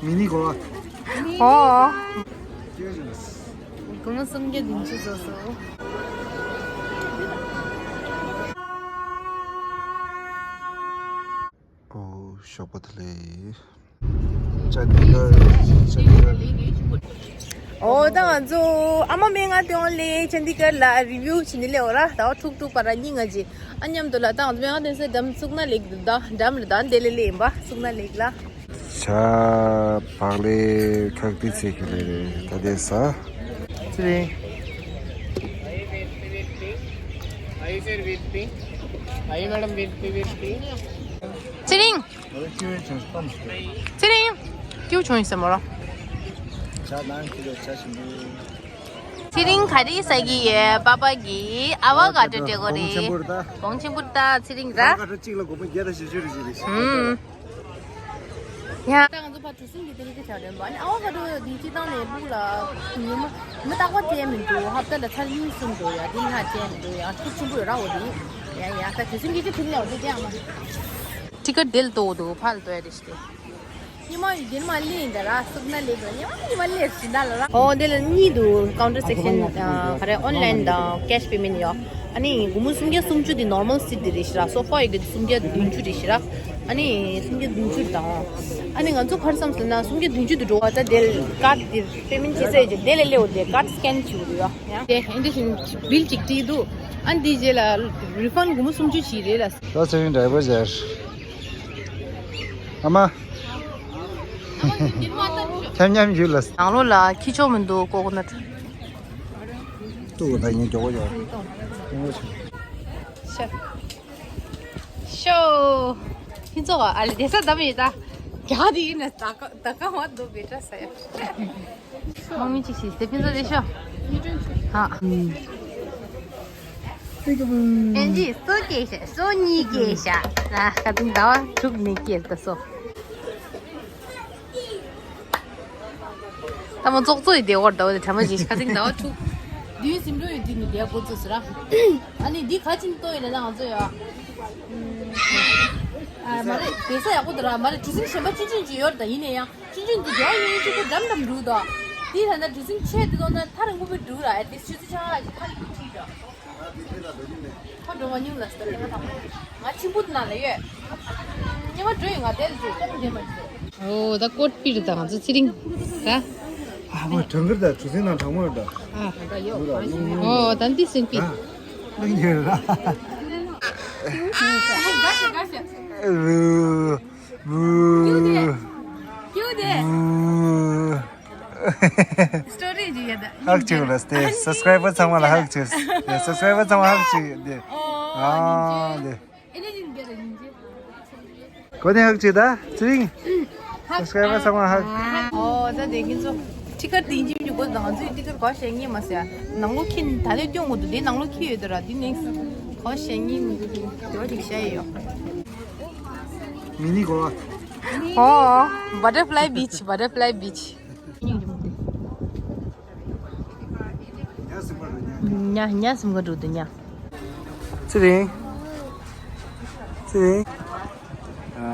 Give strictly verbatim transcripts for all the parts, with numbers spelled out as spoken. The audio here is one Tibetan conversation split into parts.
མི་ནི་གོ། ཨོ། སྒོར་མོ་སུམ་བརྒྱ་བདུན་ཅུ་བཟོ་སོང་། ཨོ། ཞོགས་པ་བདེ་ལེགས། ཅན་དི་གར། ཅན་དི་གར། ཨོ། ད་ང་ཚོ་ཨ་མ་མེ་ང་ཏེ་ཨོན་ལེ་ཅན་དི་གར་ལ་རི་བིའུ་བྱེད་ནི་ལེ་འོ་ར། ད་འོ་ཐུག་ཐུག་པ་ར་གཉིས་ང་ཅི་ཨ་མཉམ་དུ་ལ། ད་ང་ཚོ་མེ་ང་ཏེ་སེ་འགྲམ་སུག་ན་ལེག་འདུག་ད་འགྲམ་ལ་ད་འདེ་ལེ་ལེ་ཡིན་པ། སུག་ན་ལེག་ལ། ཤ་བག་ལེབ་ཁག་ཏི་ཚེ་གི་ལེ་རེ་ད་དེ་ས། ཚེ་རིང་། ཚེ་རིང་། ཚེ་རིང་། ཀྱུ་བྱུང་ཡིན་ས་མོ་ར། ཚེ་རིང་ག་རེ་ཟ་གི་ཡོད། པ་པ་གི་ཨ་བ་ག་ཏོ་སྤྲད་གོ་རེད། གོང་ཆེན་པོ་རེད་ད། ཚེ་རིང་ར། ཨ་བ་ག་ཏོ་གཅིག་ལ་སྒོར་མོ་བརྒྱ་དང་བཞི་བཅུ་རེ་ཟིག་རེད། ཧུམ། ཡ། ད་ང་ཚོ་ཕར་གྲུ་གཟིངས་ཀྱི་དེ་རིང་དེ་ཆགས་དོན་པ། ཨ་ནི་ཨ་བ་ག་ཏོ་འདི་སྤྱི་བཏང་ནས་ལུག་ལ་ཉི་མ་མི་རྟག་པ་བྱས་མི་འདུག་ཧབ་ཏ་ལ་ཚར་གཉིས་གསུམ་འགྲོ་ཡ། འདི་ལྷག་བྱས་མི་འདུག་ཡ། ཐུག་ཆེན་པོ་ཡོད་ར། འོ་དེ་ཡ་ཡ། ད་གྲུ་གཟིངས་ཀྱི་ཅི་ཐུག་ལེ་འོ་དེ་དེ་ཨ་མ། ཊི་ཀེ་ཊི་དེ་ལ་ཏོ་འདུག་ཕར་ལ་ཏོ་ཡ་རེ་ཞིག་དེ། ཉི་མ་ཡི་དེ་མ་ལེན་ད་ར། སུག་ན་ལེན་ད་ར། ཉི་མ་ཉི་མ་ལེན་ཟིན་ད་ལ་ར། ཨོ་དེ་ལ་གཉིས་འདུག་ཀའུན་ཊར་སེག་ཤན། ཨ་ག་རེ། ཨོན་ལན་དང་ཀེཤ་པེ་མེན་ཡོད། ཨ་ནི་སྒོར་མོ་སུམ་བརྒྱ་སུམ་ཅུ་དེ་ནོར་མལ་སིཊ་དེ་རེད་ཤི་ར། སོ་ཕ་ཡི་གི་སུམ་བརྒྱ་བདུན་ཅུ་རེད་ཤི་ར། ཨ་ནི་སུམ་བརྒྱ་བདུན་ཅུ་དང་། ཨ་ནི་ང་ཚོ་ག་རེ་བསམ་སོང་ན་སུམ་བརྒྱ་བདུན་ཅུ་དེ་འགྲོ་བ་ད་དེ་ལ་ཀར་དེ་པེ་མེན་བྱེད་ས་ཡོད་ཅིག་དེ་ལ་སླེབས་འོ་དེ་ཀར་སི་ཀེན་བྱེད་དགོས་ཡོད་ཡ། དེ་ཨེ་འདི་བཞིན་བིལ་ཅིག་བྲིས་འདུག་ཨ་ནི་དེ་རྗེས་ལ་རི་ཕན་སྒོར་མོ་སུམ་ཅུ་ཞིག་རེད་ལ། ད་ཚེ་རིང་ཌ་རའི་ཝར་ཟེར། ཨ་མ། འཁྱམ་འཁྱམ་ཡོད་ལ། ནང་ལོགས་ལ་ཁྱི་ཆོག་མི་འདུག་ཀོ་ཀོ་ནཊ། ཏུ་ད་ཡིན་མགྱོགས་པོ་ཡོད། ཤ། ཤོ། ཁྱི་ཚོགས་ཨ་ལེ་བསྡད་ས་འདམ་ཡོད་ད། རྒྱ་དེ་ཡིན་ན་ད་ཀ་ད་ཀ་མ་འདུག་བེ་ཏྲ་ས་ཡ། དམག་མི་གཅིག་ཤི་སྟེ་ཕན་ཚུན་རེ་ཤོ། ཧ། ཨེན་ཇི་སོ་སྐྱེས་ཤག་སོ་གཉིས་སྐྱེས་ཤག་ཨ་ཁ་ཏིང་ཟླ་བ་དྲུག་ནས་སྐྱེས་ད་སོ། ད་མ་ཙོག་ཙོག་ཡི་དེ་བར་ཟླ་བ་དེ་གྲ་མ་ཅིག་ཁ་ཏིང་ཟླ་བ་དྲུག་བདུན་ཟིན་འགྲོ་ཡོད་དུས་ནི་དེ་འགོ་ཚུགས་སུ་ར། ཨ་ནི་འདི་ག་ཅིན་ཏོ་ཡིན་ན་ང་ཚོ་ཡ། ཨ་མ་རེད། བེ་ས་ཡག་པོ་འདུག་ར། མ་རེད། གྲུ་གཟིངས་གཞན་པ་ཆུང་ཆུང་ཅིག་ཡོད་རེད་ད། ཡིན་ན་ཡང་ཆུང་ཆུང་འདི་རྒྱ་ཡིན་གཅིག་པུ་འགྲམ་འགྲམ་འདུག་ད། དེ་ད་ལྟ་གྲུ་གཟིངས་ཆེ་འདི་ཚོ་ན་ཐག་རིང་པོ་པོ་འདུག་ར། ཨེ་ཏི་ལིསྟ་ཆུ་ཚོད་ཆ་ཅིག་ཐག་རིང་པོ་ཁྲིད་ར། ཁོ་འགྲོ་མ་མྱོང་ལ་སྟོད་ལེ་མ་ཐག་ང་ཆེན་པོ་ན་ལ་ཡོད། ཉི་མ་འགྲོ་ཡོད་ང་དེ་ལ་འགྲོ་ཀོ་མ་དེ་མ་འགྲོ། ཨོ་ད་ཀོཊ་པི་རེད་ད་ང་ཚོ་ཚེ་རིང་། ད། ཨ་མ་གྲང་གར་ད་གྲུ་གཟིངས་ནང་གྲང་མོ་རེད་ད། ཨོ་ད་ཡོད། ཨོ་ད་འདི་སེང་པི། ཨ་ལེགས་ཉེ་ར། ཨུ། ཨུ། ཀྱུ་དེ། ཀྱུ་དེ། ཨུ། སི་ཊོ་རི་ཇི་ཡ་ད། ཧག་ཅིག་ལ་སྟེ་སབ་སི་ཀ་རའི་བར་ཚང་མ་ལ་ཧག་ཅིག་སྟེ་སབ་སི་ཀ་རའི་བར་ཚང་མ་ཧག་ཅིག་སྟེ། ཨོ། ཨ་ལེ། ཨེ་ནི་ཉིན་རྒྱལ་ལ་ཉིན་རྒྱལ། གོ་ནི་ཧག་ཅིག་ད་ཚེ་རིང་། སབ་སི་ཀ་རའི་བར་ཚང་མ་ཧག་ཅིག་ཨོ་ད་དེ་ཁྱེད་ཚོ་ཊི་ཀེཊ་དེ་ཡིན་གཅིག་མིན་གཅིག་དགོས། ང་ཚོས་ཊི་ཀེཊ་གོ་ཤེས་ངེས་མ་ཟེར། ནང་ལོགས་ཁྱི་ད་ལོས་སྟོན་དགོས་འདུག་དེ་ནང་ལོགས་ཁྱི་ཡོད་དུ་ར། དེ་ནས་གོ་ཤེས་ངེས་མི་འདུག་དེ་འོ་ཅིག་བཤད་ཡོད། མི་ནི་གོ། ཨོ། བ་ཊར་ཕ་ལའི་བིཆ། བ་ཊར་ཕ་ལའི་བིཆ། ཉ་ཉ་སིམ་ག་འགྲོ་འདུག་ཉ། ཚེ་རིང་། ཚེ་རིང་། ཨ་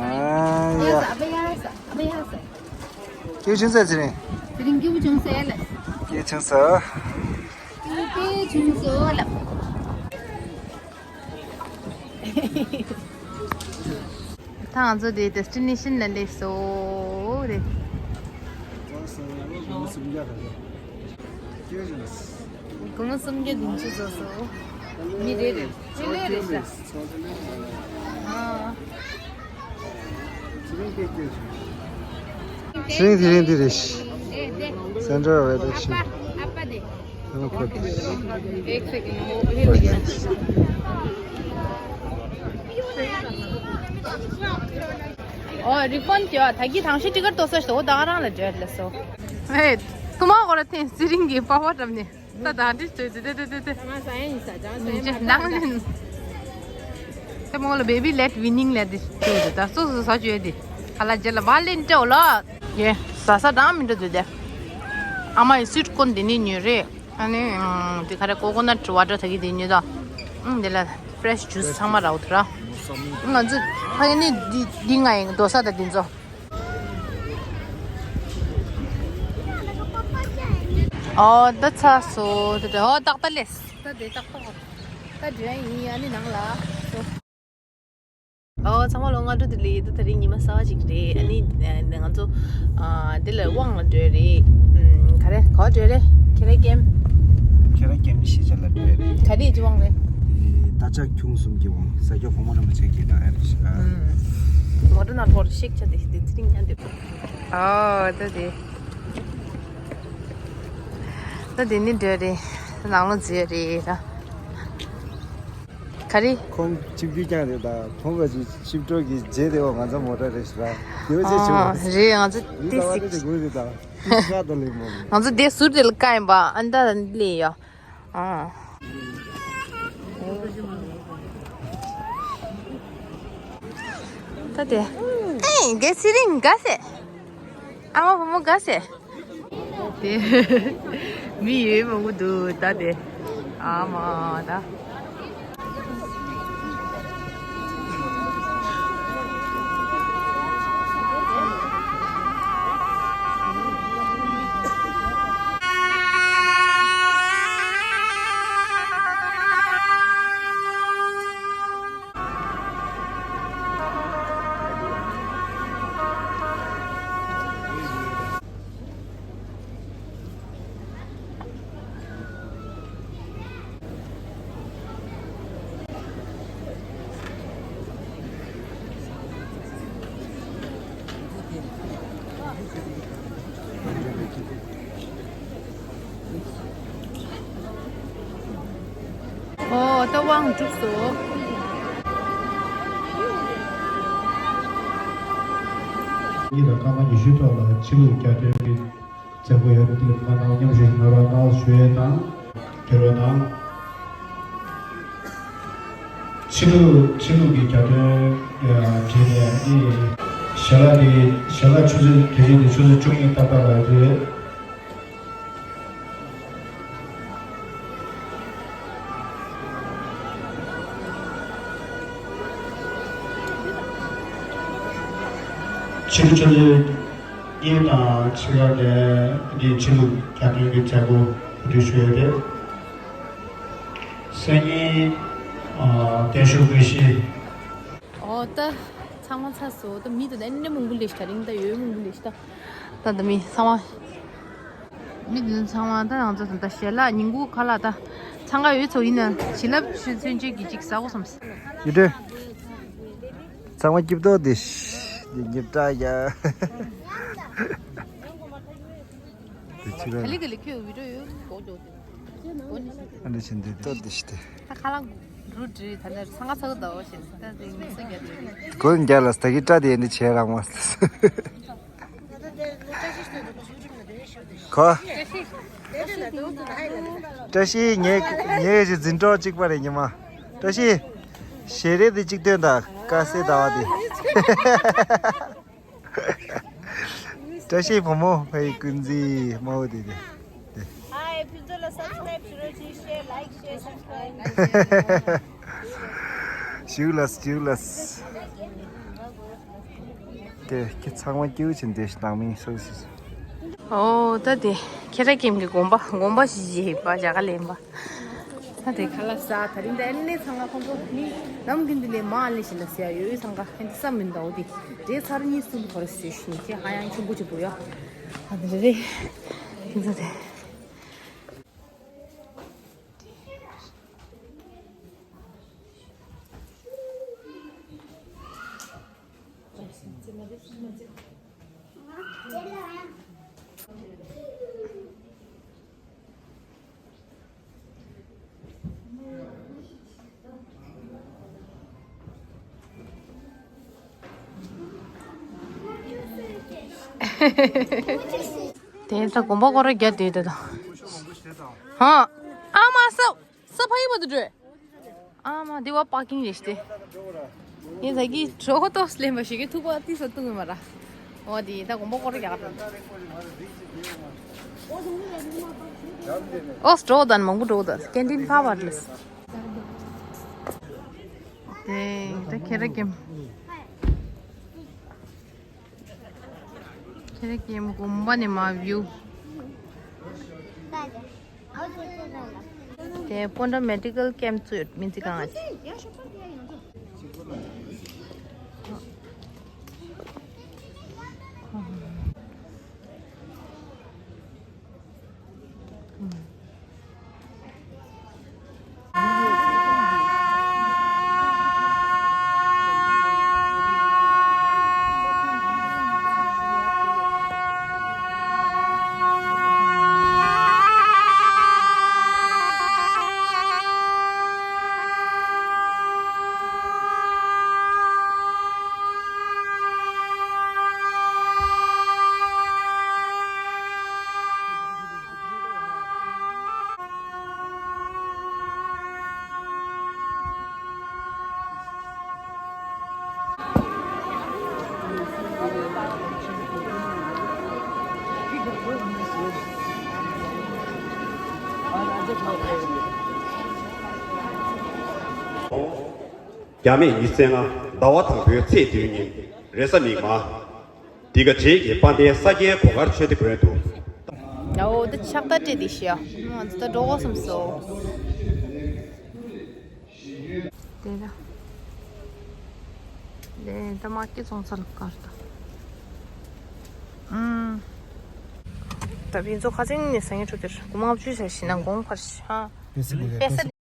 ཡ། སྐྱིད་ཆུང་ས་ཚེ་རིང་། ཚེ་རིང་སྐྱིད་པོ་བྱུང་ས་ལ། སྐྱིད་ཆུང་ས། སྐྱིད་པོ་བྱུང་ས་ལ། ད་ང་ཚོ་དེ་ཌེ་སི་ཊི་ནེ་ཤན་ལ་སླེབས་སོང་རེད། སྒོར་མོ་སུམ་བརྒྱ་བདུན་ཅུ་བཟོ་སོང་། མི་རེ་རེ་ཕྱེ་ལེ་རེ་ཤ། ཨ། ཤིང་དེ་རིང་འདི་རེད། Center of attraction. ཨོ་རི་ཕན་ཅོ་ད་གི་ཐང་ཤི་ཊི་ཀེཊ་ཏོ་ས་ཤོ་ད་རང་ལ་འབྲེལ་ལ་སོ། ཧེ། ཐུ་མ་གོ་ར་ཐེན་ཚེ་རིང་གི་པ་ཕ་འགྲམ་ནས་ད་ད་འདི་ཚོས་དེ་དེ་དེ་དེ། ནང་ལ་ནི། ད་མོ་ལ་baby led weaning ལས་དེ་ཚོས་དེ་ད་སོ་སོ་ས་ཅོས་དེ། ཧ་ལ་རྗེ་ལ་བ་ལེན་ཏེ་འོ་ལ། ཡེ། ཟ་ས་དང་མི་འདྲ་འདུག་དེ། ཨ་མ་ཡི་སུའིཊ་ཀོན་དེ་ནི་ཉོས་རེད། ཨ་ནི་དེ་ག་རེ་ཀོ་ཀོ་ནཊ་ཝ་ཊར་ད་གི་དེ་ཉོས་ད། ཨང་དེ་ལ། Fresh juice ཚང་མ་རག་འདུག་ར། ང་ཚོ་ཕ་གི་ནི་འདི་འདི་ང་ཡིན་རྡོ་ས་དང་འདི་ཚོ། ཨོ་ད་ཚ་སོ་ད་ད་ཨོ་ཏག་ཏག་ལས་ད་དེ་ཏག་ཏག་ད་འདྲ་ཡིན་ཨ་ནི་ནང་ལ་སོ། ཨོ་ཚང་མ་ལོ་སྔ་དྲོ་བདེ་ལེགས། ད་དེ་རིང་ཉི་མ་གསར་པ་ཅིག་རེད། ཨ་ནི་ང་ཚོ་ཨ་འདི་ལ་དབང་ལ་འགྲོ་རེད། ཨམ་ག་རེ་ག་པར་འགྲོ་རེད། ཁེ་ར་ཀེམ། ཁེ་ར་ཀེམ་ཞེས་བྱ་ལ་འགྲོ་རེད། ག་རེ་ཅི་དབང་རེད། དེ་རྟ་ལྕག་ཁྱུང་གསུམ་གྱི་དབང་ས་སྐྱ་གོང་མ་རིན་པོ་ཆེ་གི་ད་ཨེ་རེད་ཤག་ཨམ་མོ་ཊ་ནང་ཐོག་ཤེག་ཆ་དེ་དེ་ཚེ་རིང་ཉན་འདོད། ཨོ་ད་དེ་ད་དེ་ནི་འགྲོ་རེད། ནང་ལོགས་འཛུལ་རེད་ད། ག་རེ། ཁོང་ཆིབས་བསྒྱུར་རྐྱང་རེད་ད། ཁོང་ག་ཅིག་ཆིབས་གྲོགས་ཀྱི་རྗེས་དེ་འོ་ང་ཚོ་མོ་ཊ་རེད་ཤག་ར། དེ་བ་ཅེ་ཆེ་བ་ཨ་རེད། ང་ཚོ་མི་དེ་ཚ་བ་སིག་དེ་དགོས་རེད་ད། ཤག་ད་ལེ་མོ། ང་ཚོ་དེ་ཟུར་དེ་ལ་བཀག་ཡིན་པ། ཨ་ད་ལེ་ཡ། ཨ་ད་དེ་ཨེ་དེ་ཚེ་རིང་དགའ་སེ། ཨ་མ་བུ་མོ་དགའ་སེ། དེ་མི་ཡོད་མང་པོ་འདུག་ད་དེ་ཨ་མ་ད། ཨོ་ད་དབང་གྲུབ་སོང་། ཉིད་དང་སྐར་མ་ཉི་ཤུའི་ཐོག་ལ་ཆོས་ལུགས་རྒྱ་སྟོན་གྱི་མཛད་སྒོ་ཡོད་པ་འདི་ལ་མ་ནང་མཉམ་ཞུགས་གནང་རོགས་གནང་ཞུ་ཡས་དང་། དེ་རོགས་དང་། ཕྱི་ལུགས་ཕྱི་ལུགས་ཀྱི་རྒྱ་སྟོན་བྲིས་ནས་ནི་ཞལ་ལག་དེ་ཞལ་ལག་ཆུ་ཚོད་དེ་རིང་དེ་ཆུ་ཚོད་བཅུ་གཉིས་ཏག་ཏག་ལ་རེད། ཕྱི་ལོ་ཆུ་ཚོད་གཉིས་དང་ཕྱེད་ཀ་ནས་འདི་ཕྱི་ལུགས་རྒྱ་སྟོན་གྱི་མཛད་སྒོ་གོ་སྒྲིག་ཞུ་ཡོད་རེད། སང་ཉིན་བརྟན་བཞུགས་དགོན་གཞི། ཨོ་ད་ཚང་མ་ཚར་སོང་། ད་མི་དེ་ནས་ནས་མང་པོ་ལས་ཤི་ད་རིང་ད་ཡོད་མང་པོ་ལས་ཤི་ད། ད་ད་མི་ཚང་མ། མི་དེ་ཚང་མ་ད་ང་ཚོ་ད་ཞལ་ལག་ཉིན་གུང་ཁ་ལག་ད་འཚང་ཁ་ཡོད་ཚོ་ཡིན་ན་བྱིན་རླབས་ཆུ་ཚོད་གཅིག་གི་གཅིག་ཟ་གོ་བསམ། ཡོད་དེ། ཚང་མ་སྐྱིབ་ཏོག་དེ་ཤི་དེ་ཉིབ་ཏྲ་ཡ། དེ་ཆི་ག་ལི་ག་ལི་ཁྱོད་བི་ཌིའོ་ཡོད་གོ་ཅོ་དེ། ཨ་འདྲ་ཆེན་དེ་ཏོག་དེ་ཤི་དེ། ད་ཁ་ལག་རུ་དྲི་ད་ནས་འཚང་ཁ་ཚ་གི་ད་འོ་ཤི་ད་དེ་ངི་ཚོ་རྒྱ་དེ། གོན་རྒྱ་ལ་ད་གི་ཏྲ་དེ་ནི་ཆེ་རང་མ། ཁོ། བཀྲ་ཤིས་ངའི་ངའི་གཞི་འཛིན་གྲོགས་གཅིག་པ་རེད་ཉི་མ། བཀྲ་ཤིས། ཞལ་རས་དེ་གཅིག་སྟོན་དང་དཀར་གསལ་ཟླ་བ་དེ། བཀྲ་ཤིས་བུ་མོ་ཕ་ཡི་ཀུན་གཟིགས་དམར་པོ་དེ་དེ། Hi, ཕུན་ཚོགས་ལ་subscribe ཞུ་རོགས་གྱིས། share, like, share, subscribe. ཞུ་ལ་ཞུ་ལ། དེ་ཁྱེད་ཚང་མ་སྐྱིད་པོ་བྱེད་འདོད་ཞིག་ནང་མིན་སོ་སོ་སོ། ཨོ་ད་དེ་ཁྱེད་ར་ཀེམ་གི་དགོན་པ་དགོན་པ་ཞིག་བཞེས་པ་རྒྱ་གར་ལེན་པ། ད་དེ་ཁ་ལག་ཟ་ད་རིང་ད་ཨ་ནི་ཚང་མ་ཁོང་ཚོ་མི་ནམ་རྒྱུན་དེ་ལས་མང་ལས་བཞིན་ལ་ཟེར་ཡ་ཡོད་ཚང་ག་ཧན་དེ་བསམ་མི་འདའོ་དེ་འདྲའི་ཚར་གཉིས་གསུམ་གོ་ར་ཟོས་ཤིང་ཁྱེད་ཧ་ཡང་ཆེན་པོ་ཆེ་པོ་ཡ། ཨ་དེ་རེད་རེད། ཁྱེད་ཚོ་དེ། དེ་ད་དགོན་པ་སྐོར་ར་རྒྱ་དུས་དེ་དང་། ཧ། ཨ་མ་ས། ས་ཕ་ཡི་བ་དུ་འགྲོ། ཨ་མ་དེ་བ་པར་ཀིང་རེད་ཤི་སྟེ། ངས་ད་གི་གྲོགས་ཏོག་ལེན་པ་ཞིག་གི་ཐུག་པ་ཏི་ས་ཏུ་ངོ་མ་ར། འོ་དེ་ད་དགོན་པ་སྐོར་ར་རྒྱག་ར། ཨོ་སི་འགྲོ་དང་མང་པོ་འགྲོ་དང་ཀན་ཊིན་ཕ་བར་ལས། དེ་ད་ཁེ་ར་ཀེམ། ཁེ་ར་ཀེམ་དགོན་པ་ནས་མར་བིའུ། དེ་སྤོན་ཊ་མེ་ཌི་ཀལ་ཀེམ་བཙུགས་ཡོད། སྨན་རྩིས་ཁང་ང་། རྒྱ་མེད་ཉི་ཤུ་རྩ་ལྔ། ཟླ་བ་དང་པོའི་ཚེས་བདུན་ཉིན། རེས་གཟའ་མིག་དམར། འདི་ག་རྗེས་ཀྱི་དཔལ་ལྡན་ས་སྐྱའི་གོ་དཀར་ཆོས་སྡེ་དགོན་དུ། ཡའོ་འདི་ཕྱག་རྟགས་སྤྲད་དེ་ཤི་ཡ། ང་ཚོ་ད་འགྲོ་དགོས་བསམ་སོང་། དེ་ལ། དེ་ད་མ་སྐྱེས་ཚོང་ས་ལ་དཀར་ད། ཨུམ། ད་ཕན་ཚུན་ཁ་སང་ནས་སང་ཉིན་འཕྲོ་དེར་དགུ་ལྔ་བཅུ་ཟེར་ཞིག་ན་དགོང་ཁར་ཤ། པེ་ས་ལི་རེད། པེ་ས་ལི།